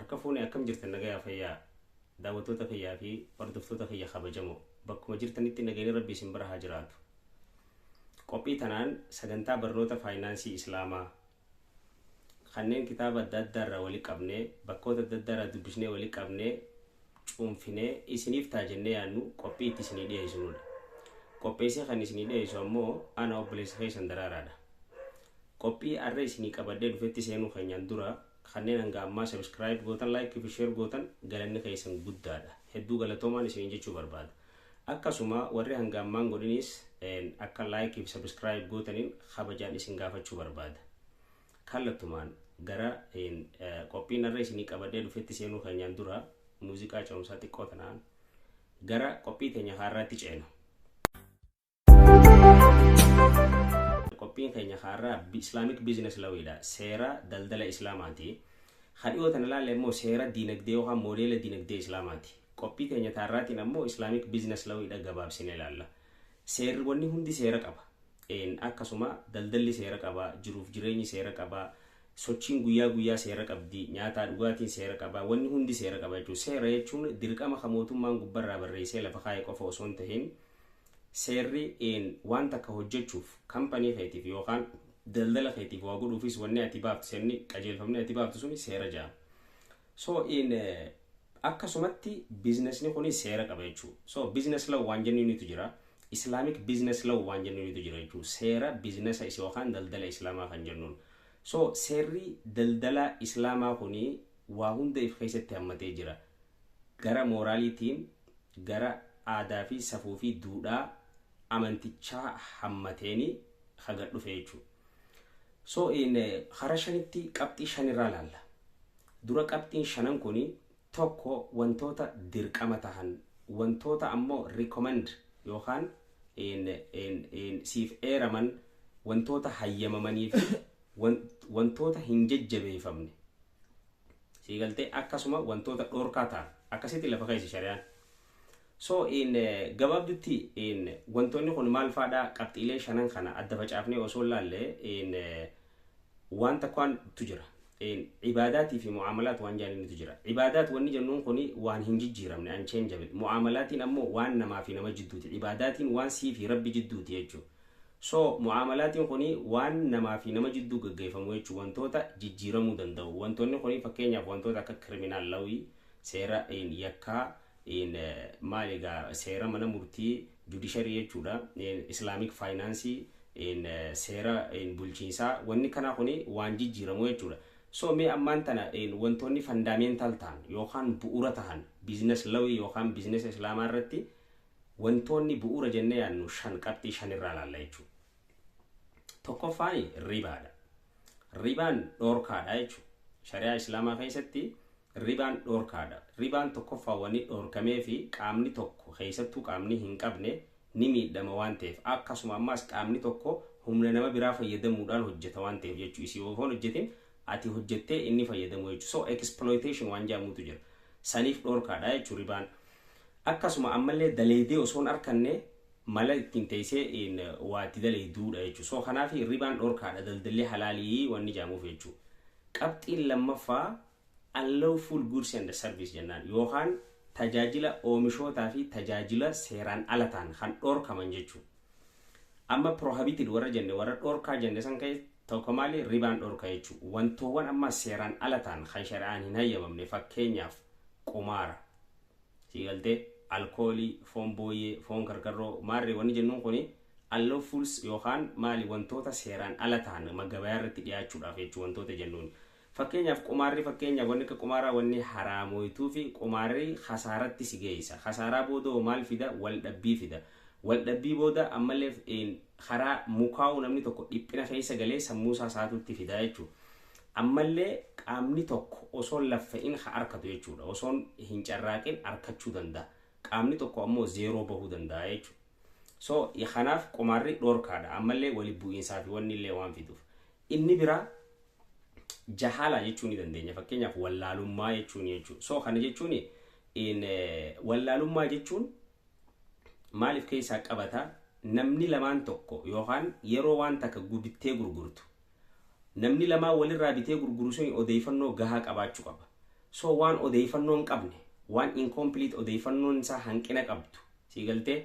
Harka fuune, akkam jirtan? Nagayaa, fayyaa? Daawwattoota kiyyaa fi hordoftoota kiyya kabajamoo, bakkuma jirtanitti nageenyi Rabbi isin bira haa jiraatu. Qophii tanaan sagantaa barnoota faayinaansii Islaamaa kanneen kitaaba adda addaa irraa walii qabnee, bakkoota adda addaa irraa dubbisnee walii qabnee, cuunfinee isiniif ta'a jennee yaadnu qophii itti isinii dhiyeessinudha. Qopheessee kan isinii dhiyeessu ammoo ana obboleessa keessan Daraaraadha. Qophii arra isinii qabadhee dhufetti seenuu keenyaan dura, kanneen hanga ammaa subscribe gootan, like fi share gootan, galanni keessan guddaadha. Hedduu galatoomaan isiniin jechuu barbaada. Akkasuma warri hanga ammaan godhinis akka like fi subscribe gootaniin kabajaan isin gaafachuu barbaada. Kallattumaan gara qophiin arra isinii qabadhee dhufetti seenuu keenyaan dura, muuziqaa ce'umsaa xiqqoo tanaan gara qophii teenya haarraatti ceena. Qophiin keenya haarraa Islamic Business Lawidha. Seera daldala Islaamaati. Hadhiyoo tana ilaalle immoo seera diinagdee yookaan moodeela diinagdee Islaamaati. Qophii teenya taarraatiin ammoo Islamic Business Lawidha gabaabsine ilaalla. Seerri wanni hundi seera qaba. Akkasuma daldalli seera qaba, jiruuf jireenyi seera qaba, sochiin guyyaa guyyaa seera qabdi, nyaataa dhugaatiin seera qaba, wanni hundi seera qaba jechuudha. Seera jechuun dirqama kan mootummaan gubbarraa barreessee lafa kaa'e qofa osoo hin tahin, seerri waan takka hojjechuuf, kampanii keetiif yookaan daldala keetiif waa godhuufis wanni ati baaftu, seerni qajeelfamni ati baaftu suni seera jedhama. So in akkasumatti biizinasni kun seera qaba jechuudha. So business law waan jennuunitu jira. Islamic Business Law waan jennuunitu jira jechuudha. Seera biizinasa yookaan daldala Islaamaa kan jennuun. So seerri daldala Islaamaa kuni waa hunda if keessatti hammatee jira. Gara mooraaliitiin, gara aadaa fi safuu fi duudhaa amantichaa hammateeni haga dhufe jechuudha. So in hara shanitti qabxii shanirraa laalla. Dura qabxiin shanan kuni, tokko wantoota dirqama tahan, wantoota ammoo recommend yookaan siif eeraman, wantoota hayyamamanii fi wantoota hin jajjabeeffamne. Sii galtee? Akkasuma wantoota dhoorkaa ta'an akkasitti lafa keessa shari'aan. So in gabaabdutti in wantoonni kun maal faadhaa? Qabxiilee shanan kana adda facaafnee osoo laalle, in waan takkaantu jira. Ibaadaatii fi mu'aamalaat waan jedhanitu jira. Ibaadaat wanni jennuun kuni waan hin jijjiiramne, unchangeable. Mu'aamalaatiin ammoo waan namaa fi nama jidduuti. Ibaadaatiin waan sii fi Rabbi jidduuti jechuudha. So mu'aamalaatiin kuni waan namaa fi nama jidduu gaggeeffamu jechuudha. Wantoota jijjiiramuu danda'u. Wantoonni kuni fakkeenyaaf wantoota akka criminal lawii, seera yakkaa, maal egaa, seera mana murtii, judiciary jechuudha. Islamic finance, seera bulchiinsaa, wanni kana kuni waan jijjiiramu jechuudha. So mee ammaan tana wantoonni fundamental ta'an yookaan bu'uura ta'an business lawii yookaan business Islaamaa irratti wantoonni bu'uura jennee yaadnu shan, qabxii shanirraa laalla jechuudha. Tokkoffaan ribaadha. Ribaan dhoorkaadha jechuudha. Shari'aa Islaamaa keessatti ribaan dhoorkaadha. Ribaan tokkoffaa wanni dhoorkamee fi qaamni tokko, keessattuu qaamni hin qabne ni miidhama waan ta'eef, akkasuma ammaas qaamni tokko humna nama biraa fayyadamuudhaan hojjeta waan ta'eef jechuudha. Isii ofoon hojjetin ati hojjettee inni fayyadamu jechuudha. So exploitation waan jedhamutu jira. Saniif dhoorkaadha jechuudha ribaan. Akkasuma ammallee daleedee osoo hin arkanne mala ittiin teessee waa itti daleeduudha jechuudha. So kanaaf ribaan dhoorkaadha, daldalli halaalii wanni jedhamuuf jechuudha. Qabxiin lammaffaa unlawful goods and service jennaan, yookaan tajaajila oomishootaa fi tajaajila seeraan ala ta'an kan dhoorkaman jechuudha. Amma prohibited warra jenne, warra dhoorkaa jenne san ka'e tokko maali? Ribaan dhoorka jechuudha. Wantoowwan amma seeraan ala ta'an kan shari'aan hin hayyamamne, fakkeenyaaf qumaara. Siigaltee? Alkoolii, foon booyyee, foon karkarroo, maarree wanni jennuun kuni unlawfuls yookaan maali, wantoota seeraan ala ta'an gabayaa irratti dhiyaachuudhaaf jechuudha wantoota jennuun. Fakkeenyaaf qumaarri, fakkeenyaaf wanni akka qumaaraa wanni haraamoytuu fi qumaarri khasaaratti si geessa. Khasaaraa booda hoo maal fida? Wal dhabbii fida. Wal dhabbii booda ammallee karaa mukaa'uu namni tokko dhiphina keessa galee sammuu isaa saatutti fida jechuudha. Ammallee qaamni tokko osoo laffa'in ha arkatu jechuudha. Osoo hin carraaqin arkachuu danda'a. Qaamni tokko ammoo zeeroo bahuu danda'a jechuudha. So kanaaf qumaarri dhoorkaadha. Ammallee wali bu'iinsaa fi wanni illee waan fiduuf. Inni biraa jahala jechuu ni dandeenya. Fakkeenyaaf wallaalummaa jechuun jechuudha. So kana jechuun, wallaalummaa jechuun maaliif keessaa qabata? Namni lamaan tokko yookaan yeroo waan takka bittee gurgurtu, namni lamaan walirraa bitee gurguru sun odeeffannoo gahaa qabaachuu qaba. So waan odeeffannoo hin qabne, waan incomplete, odeeffannoon isaa hanqina qabdu, sii galtee,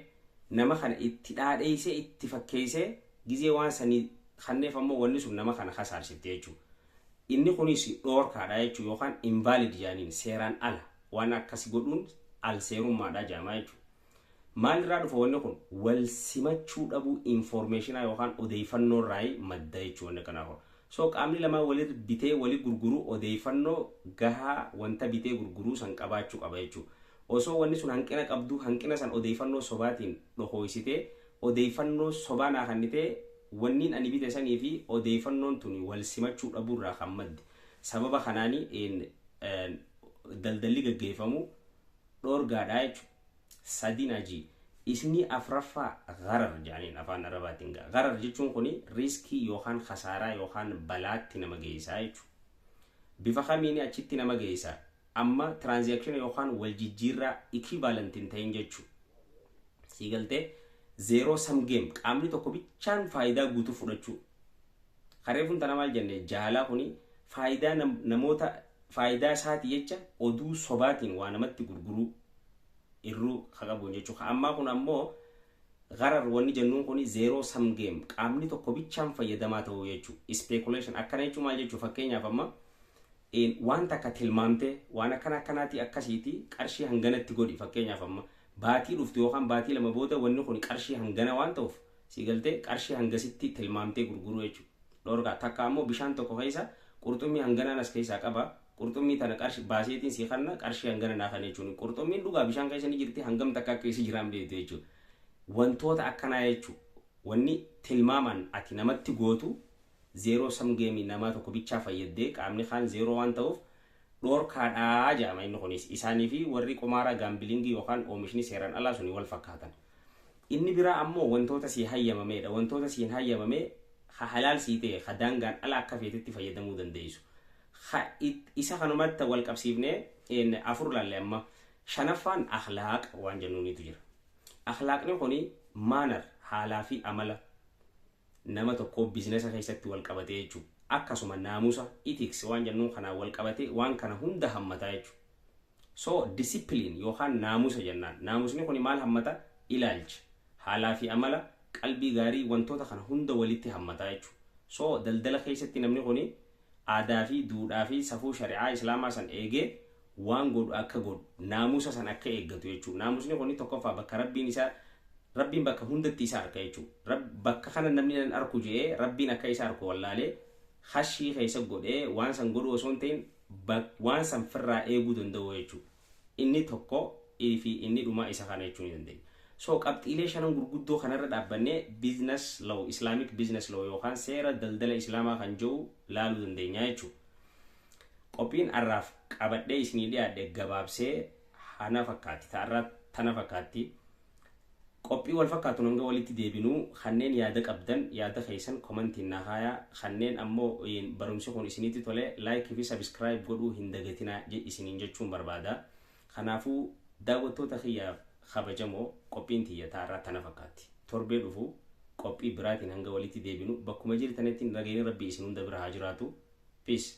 nama kana itti dhaadheessee, itti fakkeessee gizee waan sanii kanneef ammoo wanni sun nama kana kasaarsifte jechuudha. Inni kunis dhoorkaadha jechuudha yookaan invalid jaaniin, seeraan ala waan akkas godhuun al seerummaadha jaamaa jechuudha. Maalirraa dhufa wanni kun? Wal simachuu dhabuu informationaa yookaan odeeffannoo irraa madda jechuudha wanni kanaaf. So qaamni lamaa walit bitee walii gurguruu odeeffannoo gahaa wanta bitee gurguruu san qabaachuu qaba jechuudha. Osoo wanni sun hanqina qabdu, hanqina san odeeffannoo sobaatiin dhokoysitee, odeeffannoo sobaa naa kennitee, wanniin ani bite sanii fi odeeffannoon tuni wal simachuu dhabuurraa kan madde. Sababa kanaani daldalli gaggeeffamu dhoorgaadha jechuudha. Sadin ajii. Isni afraffaa gharar jedhaniin afaan Arabaatiin gaa. Gharar jechuun kuni riskii yookaan khasaaraa yookaan balaatti nama geessaa jechuudha. Bifa kamiini achitti nama geessaa? Amma transaction yookaan wal jijjiirraa equivalent hin ta'in jechuudha. Sii galtee, zero sum game, qaamni tokko bichaan faayidaa guutuu fudhachuu. Kareefuun tana maal jenne? Jaalaa kuni faayidaa namoota, faayidaa isaati jecha oduu sobaatiin waa namatti gurguruu irruu ka qabuun jechuudha. Ammaa kun ammoo gharar wanni jennuun kuni zero sum game, qaamni tokko bichaan fayyadamaa ta'uu jechuudha. Speculation akkana jechuun maal jechuudha? Fakkeenyaaf, amma waan takka tilmaamtee, waan akkana akkanaati akkasiiti, qarshii hanganatti godhi, fakkeenyaaf amma baatii dhuftu yookaan baatii 2 booda wanni kun qarshii hangana waan ta'uuf, si galtee, qarshii hangasitti tilmaamtee gurguruu jechuudha. Dhorkaa takka ammoo bishaan tokko keessa qurxummii hanganaan as keessaa qaba. Qurxummii tana qarshii baaseetiin si kanna, qarshii hangana naa kana jechuun, qurxummiin dhugaa bishaan keessa ni jirti, hangam takka akka keessa jiraan beektu jechuudha. Wantoota akkanaa jechuudha. Wanni tilmaamaan ati namatti gootu zero sum game, namaa tokko bichaa fayyadee qaamni kaan zero waan ta'uuf dhoorkaadhaa jedhama inni kunis. Isaanii fi warri qumaaraa, gamblingii yookaan oomishni seeraan alaa suni wal fakkaatan. Inni biraa ammoo wantoota sii hayyamameedha. Wantoota siin hayyamamee ha halaal sii ta'e, ha daangaan ala akka feetetti fayyadamuu dandeessu. Isa kanumatti wal qabsiifnee afur laalle, amma shanaffaan akhlaaq waan jennuunitu jira. Akhlaaqni kuni manner, haalaa fi amala nama tokko businessa keessatti wal qabatee jechuudha. Akkasuma naamusa, ethics waan jennuun kanaan wal qabatee waan kana hunda hammataa jechuudha. So discipline yookaan naamusa jennaan. Naamusni kuni maal hammata? Ilaalcha, haalaa fi amala, qalbii gaarii, wantoota kana hunda walitti hammataa jechuudha. So daldala keessatti namni kuni aadaa fi duudhaa fi safuu shari'aa Islaamaa san eegee waan godhu akka godhu, naamusa san akka eeggatu jechuudha. Naamusni kuni tokkoffaa bakka Rabbiin isaa, Rabbiin bakka hundatti isa arka jechuudha. Bakka kana namni nan arku jedhee Rabbiin akka isa arku wallaalee hashii keessa godhee waan san godhu osoo hin ta'in, waan san firraa eeguu danda'u jechuudha. Inni tokko fi inni dhumaa isa kana jechuu ni dandeenya. So qabxiilee shanan gurguddoo kanarra dhaabbannee business law, Islamic business law yookaan seera daldala Islaamaa kan jiru laaluu dandeenya jechuudha. Qophiin har'aaf qabadhee isinii dhiyaadhe gabaabsee hana fakkaatti. Ta'arraa tana fakkaatti. Qophii wal fakkaatu hanga walitti deebinuu, kanneen yaada qabdan yaada keessan commentiin na kaayaa, kanneen ammoo barumsi kun isinitti tole like fi subscribe godhuu hin dagatinaa isiniin jechuun barbaada. Kanaafuu daawwattoota kiyyaaf kabajamoo, qophiin tiyya ta'arraa tana fakkaatti. Torbee dhufu qophii biraatiin hanga walitti deebinu, bakkuma jirtanitti nageenyi Rabbii isin hunda bira haa jiraatu. Peace.